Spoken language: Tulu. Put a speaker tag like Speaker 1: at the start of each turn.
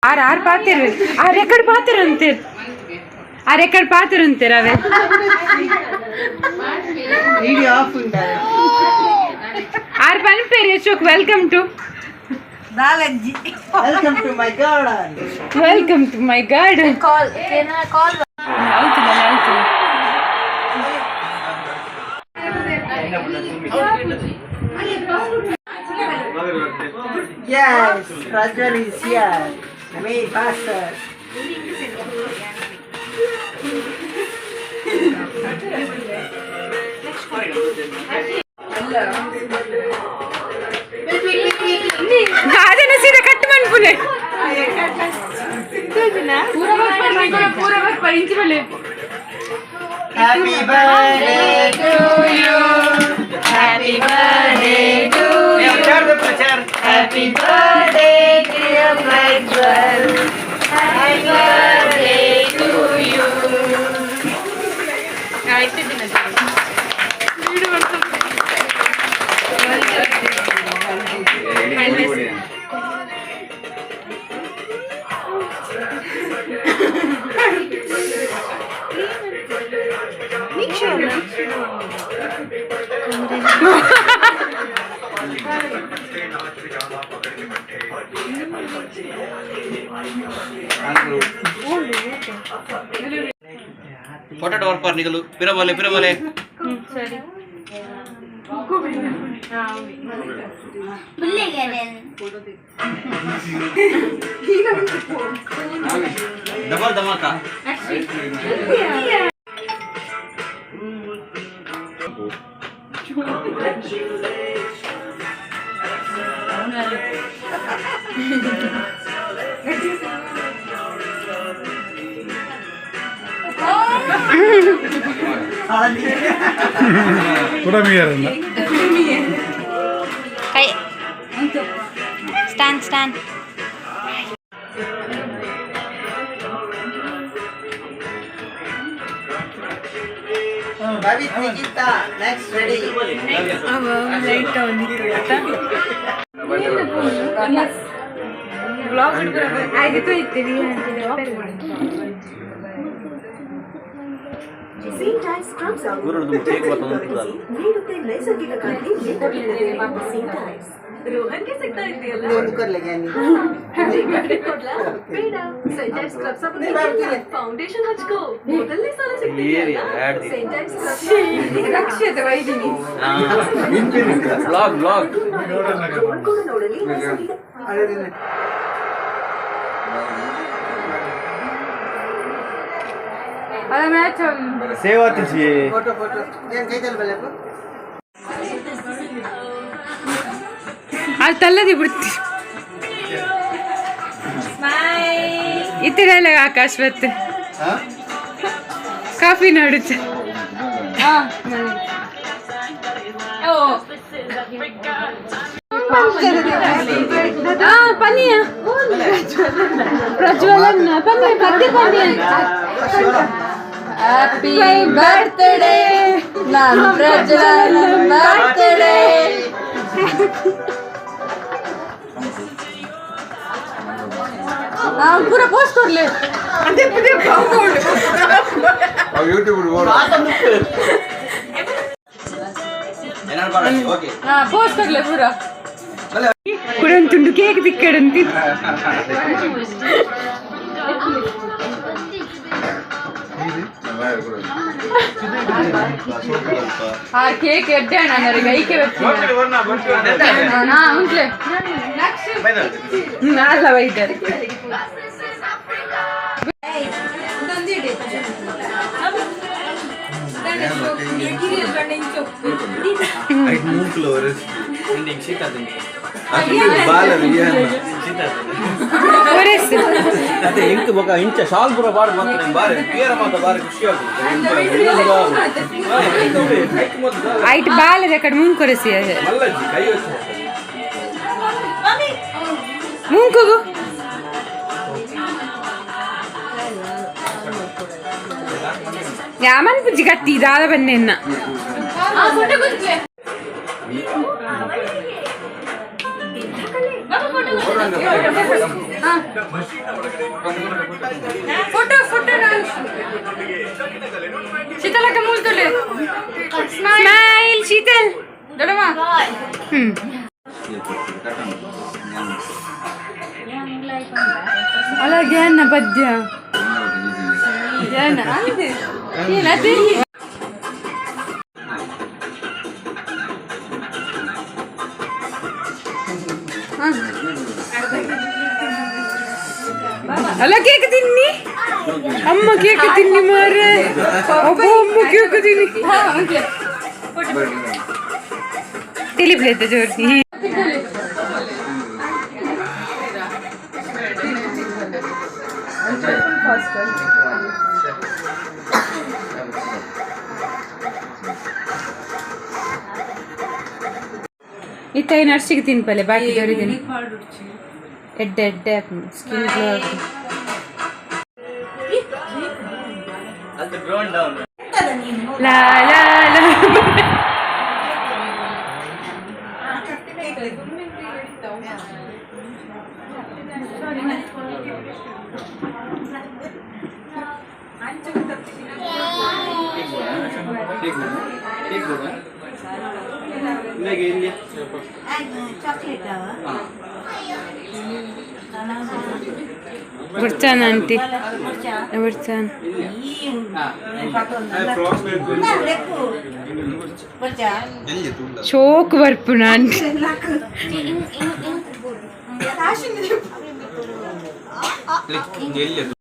Speaker 1: ಆರ್ ಆರ್ ಪಾತೆರ್ ಆರ್ ಎಕಡೆ ಪಾತೆರ್ ಅಂತೀರ್ ಆರ್ ಎಕಡೆ ಪಾತೆರ್ ಅಂತೀರ್ ಅವೇ.
Speaker 2: ವಿಡಿಯೋ ಆಫ್ ಉಂಟಾ?
Speaker 1: ಆರ್ ಪನ್ಪೇರಿ Ashok welcome to
Speaker 2: ದಾಲಜ್ಜಿ. Welcome to my garden.
Speaker 1: Welcome to my garden.
Speaker 3: Call call.
Speaker 1: ಹೌದಿಲ್ಲ ಹೌದು.
Speaker 2: Yes, Prajwal is here. The main pastor.
Speaker 1: ಅದನ್ನ ಸೀದಾ ಕಟ್ ಮನ್ಪುಲೆ ಪೂರ ಬರ್ಪ ಇಂಚಿ ಬಲೆ.
Speaker 2: Happy birthday to you. Happy birthday to you. Happy birthday, dear Prajwal. Happy birthday to you.
Speaker 4: Photo ಬರ್ಪಾರ್ ನಿಗಲು ಪಿರಬೋಲೆ ಪಿರಬೋಲೆ.
Speaker 1: ಸರಿ.
Speaker 4: ಡಬಲ್ ಧಮಾಕ.
Speaker 5: ಕುಡಮಿಯರನ್ನ.
Speaker 3: ಕೈ stand stand.
Speaker 2: Bhavit Nikita, next ready.
Speaker 1: Light ಆಯ್ತು ಇತ್ತೀವಿ.
Speaker 4: ಗುರುಡ್ದು ಕೇಕ್ ಬರ್ತದೆ.
Speaker 2: ಒಂದು ಕೊರ್ಲೆ ಗ್ಯಾನಿ.
Speaker 6: ಫೌಂಡೇಶನ್ ಹಚ್ಕೋ, ಮೊದಲನೇ ಸಲ ಸಿಗ್ತಿದೆಯಲ್ಲ.
Speaker 1: ರಕ್ಷತೆ ವೈದಿನಿ.
Speaker 4: Blog blog.
Speaker 2: ಅದೇ.
Speaker 1: ಅದ ಮ್ಯಾಚ್.
Speaker 4: ಸೇವಾ ತಿಸಿ.
Speaker 2: ಫೋಟೋ ಫೋಟೋ ಏನು ಕೈತಲ್ ಬಲ್ಲೆಪ್ಪ.
Speaker 1: ಅಲ್ಲಿ ತಲ್ಲದಿ ಬಿಡ್ತಿ ಇತ್ತಿರಲ್ಲ ಆಕಾಶ್ ಬತ್ತೆ ಕಾಫಿ ನೋಡುತ್ತೆ. ಪನಿಯ ಪ್ರಜ್ವಲನ್ನ ಪನ್ನಿ ಪದ್ಯ ಪನ್ನಿ.
Speaker 3: ಹ್ಯಾಪಿ ಬರ್ತ್ಡೇ ನಾನು ಪ್ರಜ್ವಲ್ ಬರ್ತ್ಡೇ.
Speaker 1: ಪೂರ ಪೋಸ್ಟ್ ಕೊಡ್ಲಿ.
Speaker 5: ಯೂಟ್ಯೂಬ್.
Speaker 4: ಓಕೆ.
Speaker 1: ಪೋಸ್ಟ್ ಕೊಡ್ಲೆ ಪೂರ ಕುಡಂತುಂಡು ಕೇಕ್ ತಿಕ್ಕಡಂತಿ. ಆ ಕೇಕ್ ಎಡ್ಡೆ ಅಣ್ಣ ಐಕೆ ನಾ ಉಂಟ್ಲೆ ಅಲ್ಲ ಬೈತಾರೆ.
Speaker 4: ಅದೇ ಎಂಕ್ ಬೊಕ ಇಂಚ ಶಾಲ್ ಪೂರ ಬಾರ್ ಬಂತು ಬಾರಿ ಪಿಯರ ಮಾತ ಬಾರಿ ಖುಷಿ ಆಗುದು.
Speaker 1: ಐಟ್ ಬಾಲದ ಕಡೆ ಮುಂಕೊರೆಸಿ.
Speaker 4: ಮಲ್ಲಜ್ಜಿ ಕೈ ವಚ್ಚ.
Speaker 1: ಮುಂಕುಗು ಯಾಮನ್ ಪುಜ್ಜಿ ಕತ್ತಿ ದಾದ ಬನ್ನೆನ್ನ. Photo photo. ಶೀತಲಕ್ಕ ಮೂಲ್ತುಲೆ. ಸ್ಮೈಲ್ ಶೀತಲ್ ದೊಡಮ್ಮ. ಅಲ್ಲ, ಜ್ಞಾನ ಪದ್ಯ ಜ್ಞಾನ. ಏನದು? ಅಲ್ಲ, ಕೇಕ್ ತಿನ್ನಿ ಅಮ್ಮ, ಕೇಕ್ ತಿನ್ನಿ ಮಾರ್ರೆ. ಅಬ್ಬ, ಅಮ್ಮ, ಕೇಕ್ ತಿನ್ನಿ. ತಿಳಿಪ್ಲೇತ ಜೋರ್ಸಿ. ಇತ್ತ ನರ್ಸಿಗೆ ತಿನ್ಪಲೆ ಬಾಕಿ ಜೋರಿದ್ದೀನಿ. ಎಡ್ಡೆ ಎಡ್ಡೆ ಸ್ಕಿನ್ ಗ್ಲೋ.
Speaker 4: ಅದು ಡ್ರೋನ್ ಡೌನ್.
Speaker 1: ಲಾ ಲಾ ಲಾ.
Speaker 4: ಕೇಕ್ ಕೇಕ್ ಬೋಡ ಇಲ್ಲಿಗೆ ಇಲ್ಲಿ.
Speaker 2: ಚಾಕ್ಲೇಟ್.
Speaker 1: ಬರ್ತಾನ ಆಂಟಿ, ಬರ್ತಾನ. ಶೋಕ್ ಬರ್ಪುಣ ಆಂಟಿ.
Speaker 4: ಎಲ್ಲಿ?